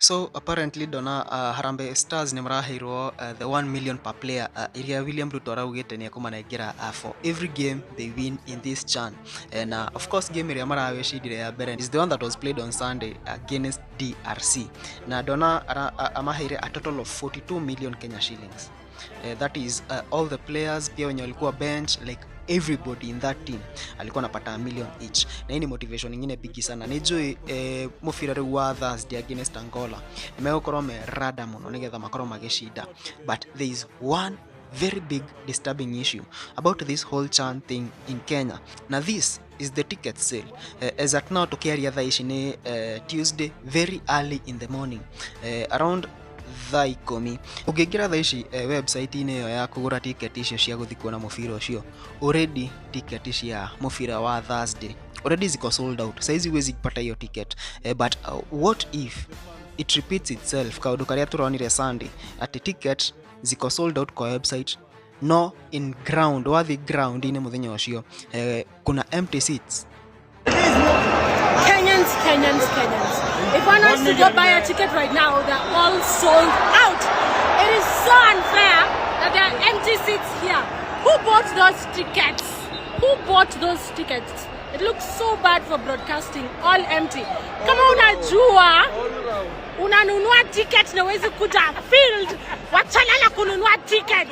So apparently ndona Harambee Stars nĩ maraheirwo the 1 million per player iria William Ruto araugĩte nĩ ekũmanengera for every game they win in this CHAN. Na of course game ĩrĩa marawĩcindire ya mbere is the one that was played on Sunday against DRC. Na ndona amaheire a total of 42 million Kenya shillings. That is all the players pia wenye walikuwa bench, like everybody in that team alikuwa anapata a million each. Na hii ni motivation ingine bigi sana. Nĩ mũbira rĩu wa Thursday against Angola nĩmegũkorwo me rada mũno nĩgetha makorwo magĩcinda. But there is one very big disturbing issue about this whole CHAN thing in Kenya. Na this is the ticket sale. As at now tukiaria thaa ici nĩ Tuesday very early in the morning, around thaa 10. Ũngĩingĩra thaa ici website-inĩ ĩyo ya kũgũra ticket icio cia gũthiĩ kuona mũbira ũcio, already ticket cia mũbira wa Thursday already ziko sold out. Saizi huwezi kupata hiyo ticket. But what if it repeats itself, kaũndũ karĩa tũronire Sunday, atĩ ticket ziko sold out kwa website, no in ground, wathi ground-inĩ mũthenya ũcio kuna empty seats? Kenyans, Kenyans, Kenyans. If one wants to go buy a ticket right now, they're all sold out. It is so unfair that there are empty seats here. Who bought those tickets? Who bought those tickets? It looks so bad for broadcasting, all empty. Kama unajua unanunua ticket na huwezi kuja field, wachana na kununua ticket.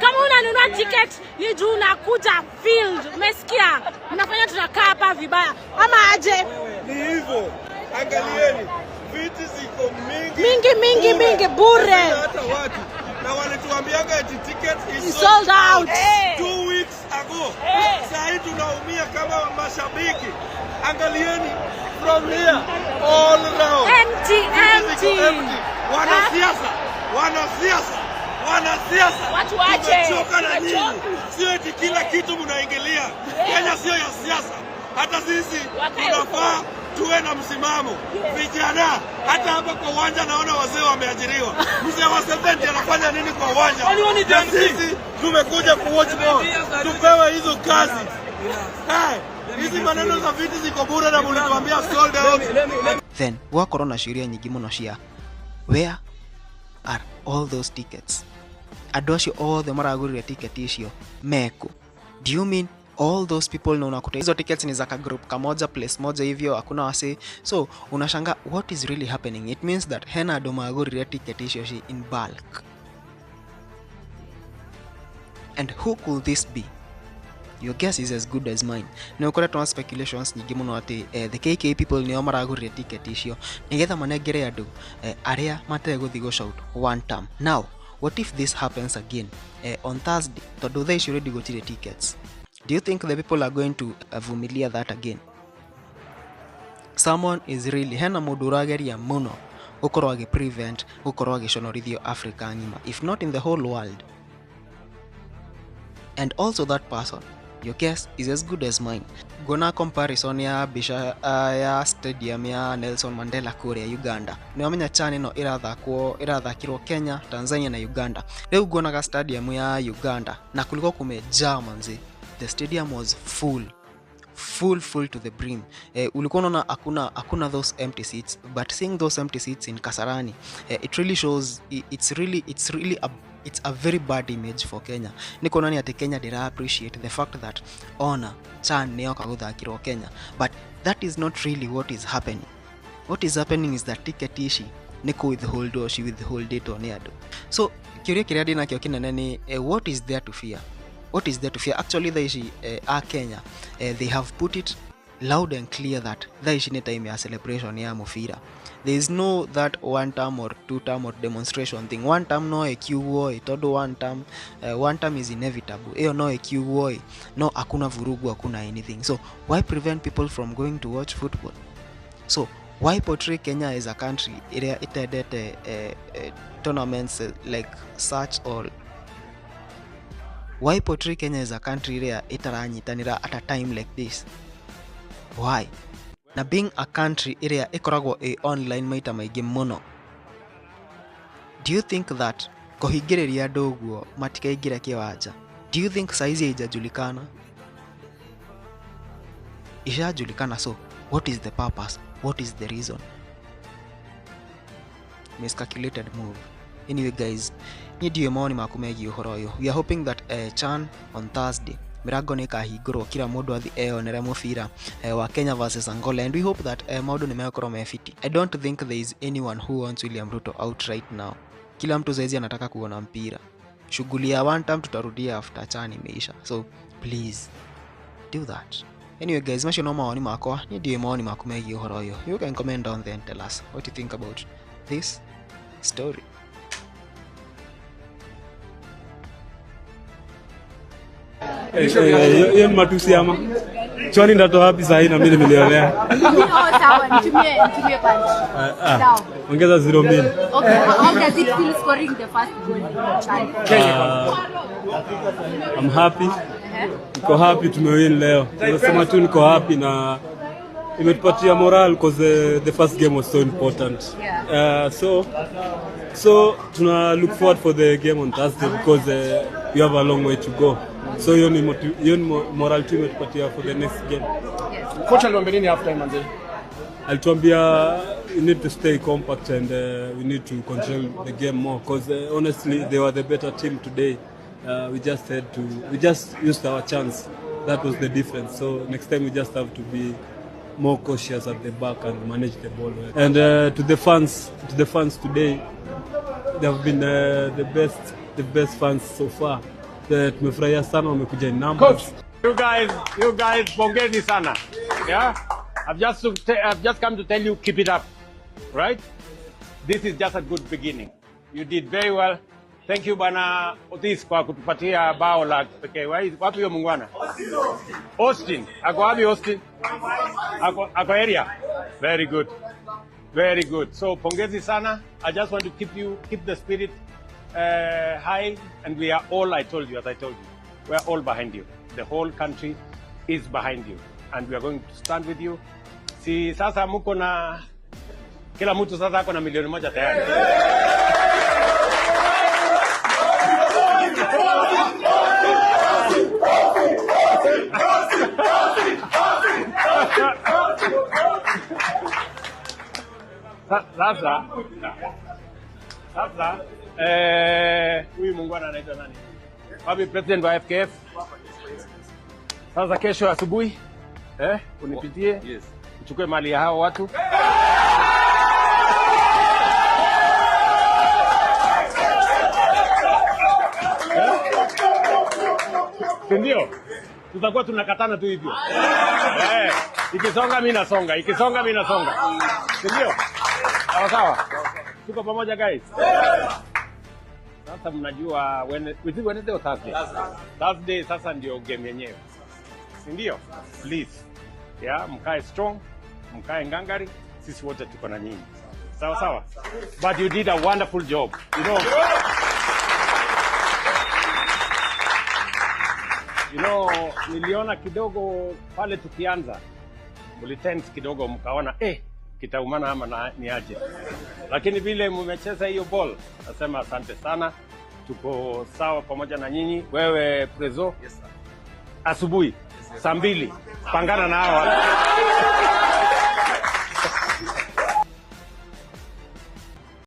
Kama unanunua ticket ni juu unakuja field. Umesikia? Mnafanya tunakaa hapa vibaya ama aje? Ni hivyo, angalieni viti ziko mingi Mingi, mingi, bure. Mingi, bure. Hazina hata watu, na walituambiaga eti ticket is Is sold out. 2 weeks ago. Saa hii tunaumia kama mashabiki. Angalieni from here all round. Empty, Viti ziko empty. Empty. Wanasiasa, wanasiasa, wanasiasa, Watu wache. tumechoka na nyinyi. Tumechoka. Sio eti kila kitu mnaingilia. Kenya sio ya siasa. Hata sisi Wakae tunafaa tuwe na msimamo. Vijana, hata hapa kwa uwanja naona wazee wameajiriwa. Mzee wa 70 anafanya nini kwa uwanja? Na sisi tumekuja kuwatch ball, tupewe hizo kazi. Hey, hizi maneno za viti ziko bure na mlituambia sold out. Then gwakorwo na ciũria nyingĩ mũno cia where are all those tickets? Andũ acio othe maragũrire ticket icio meku? Do you mean all those people? Na unakuta hizo tickets ni za ka group kamoja, place moja hivyo, hakuna wase. So unashanga what is really happening. It means that hena andũ magũrire ticket icio ci in bulk. And who could this be? Your guess is as good as mine. Nĩ ũkoretwo na speculations nyingĩ mũno atĩ the KK people nĩo maragũrire ticket icio nĩgetha manengere andũ arĩa mategũthiĩ gũshout one term. Now what if this happens again on Thursday? Tondũ thaa ici already gũtirĩ tickets. Do you think the people are going to vumilia that again? Someone is really, hena mũndũ ũrageria mũno gũkorwo agĩ prevent gũkorwo agĩconorithio Africa ng'ima, if not in the whole world. And also that person, your guess is as good as mine. Nguona comparison ya mbica ya stadium ya Nelson Mandela kũrĩa Uganda. Nĩ wamenya CHAN ĩno ĩrathakwo, ĩrathakĩrwo Kenya, Tanzania na Uganda. Rĩu nguonaga stadium ya Uganda na kulikuwa kumejaa manzi. The stadium was full, full, full to the brim. Ulikuwa unaona hakuna those empty seats, but seeing those empty seats in Kasarani, it really shows it's really a very bad image for Kenya. Nĩ kuonania atĩ Kenya ndĩra appreciate the fact that ona CHAN nĩ yoka gũthakĩrwo Kenya. But that is not really what is happening. What is happening is that ticket ici nĩ kũ withholdwo, ci withholdĩtwo nĩ andũ. So kĩũria kĩrĩa ndĩnakĩo kĩnene nĩ what is there to fear? What is there to fear? Actually thaa ici a Kenya, they have put it loud and clear that thaa ici nĩ time ya celebration ya mũbira. There is no that one term or two term or demonstration thing. One term no ĩkiugwo ĩ, tondũ one term is inevitable, ĩyo no ĩkiugwo ĩ, no hakuna vurugu, hakuna anything. So why prevent people from going to watch football? So why portray Kenya as a country ĩrĩa ĩtendete tournaments like such, or why portray Kenya as a country ĩrĩa ĩtaranyitanĩra at a time like this? Why? Na being a country ĩrĩa ĩkoragwo ĩ online maita maingĩ mũno, do you think that kũhingĩrĩria andũ ũguo matikaingĩre kĩwanja, do you think saizi haijajulikana? Ishajulikana. So what is the purpose? What is the reason? Miscalculated move. Anyway guys, niĩ ndiũĩ mawoni maku megiĩ ũhoro ũyũ. We are hoping that CHAN on Thursday mirango nĩ ĩkahingũrwo kila mũndũ athi eyonere mũbira wa Kenya versus Angola, and we hope that maũndũ nĩ megũkorwo me fiti. I don't think there is anyone who wants William Ruto out right now. Kila mtu saizi anataka kuona mpira. Shughuli ya one time tutarudia after CHAN imeisha, so please do that. Anyway guys, macio no mawoni makwa. Niĩ ndiũĩ mawoni maku megiĩ ũhoro ũyũ. You can comment down there and tell us what you think about this story. Hiyo ni matusi ama chwani ndatoa wapi saa hii na mimi ni milionea? Oh, sawa, nitumie punch. Sawa. Ongeza 0 mbili. Okay, how does it feel scoring the first goal in CHAN? I'm happy. Niko happy tumewin leo. Nasema tu niko happy na imetupatia morale because the first game was so important. So tuna look forward for the game on Thursday because we have a long way to go. So hiyo ni morale tu imetupatia for the next game. Coach aliwaambia nini half time, manze? Alituambia we need to stay compact and we need to control the game more because honestly they were the better team today. We just used our chance. That was the difference. So next time we just have to be more cautious at the back and manage the ball well. And to the fans today, they have been the best fans so far. Tumefurahia sana, wamekuja in numbers. Coach. You guys, pongezi sana. Yeah? I've just come to tell you, keep it up. Right? This is just a good beginning. You did very well. Thank you, Bwana Otis, kwa kutupatia bao la pekee. Wapi huyo muungwana? Austin. Ako wapi Austin? Ako area. Very good. Very good. So pongezi sana. I just want to keep the spirit high, and we are all, I told you, as I told you, we are all behind you. The whole country is behind you, and we are going to stand with you. Si sasa muko na kila mtu sasa ako na 1 milioni tayari. Sasa huyu muungwana anaitwa nani? Wapi president wa FKF? Sasa kesho asubuhi unipitie, Yes. uchukue mali ya hao watu. Eh? Si ndio? Tutakuwa tunakatana tu hivyo. Eh, ikisonga mimi nasonga, ikisonga mimi nasonga. Si ndio? Sawa sawa. Tuko pamoja, guys. Sasa mnajua is it Wednesday or Thursday? Thursday sasa ndio game yenyewe. Si ndio? Please. Yeah, mkae strong, mkae ngangari, sisi wote tuko na nyinyi. Sawa sawa. But you did a wonderful job. Niliona kidogo pale tukianza mlitense kidogo, mkaona kitaumana ama na, ni aje, lakini vile mmecheza hiyo ball, nasema asante sana, tuko sawa pamoja na nyinyi. Wewe Prezo, Yes, sir. Asubuhi saa 2 pangana na hawa.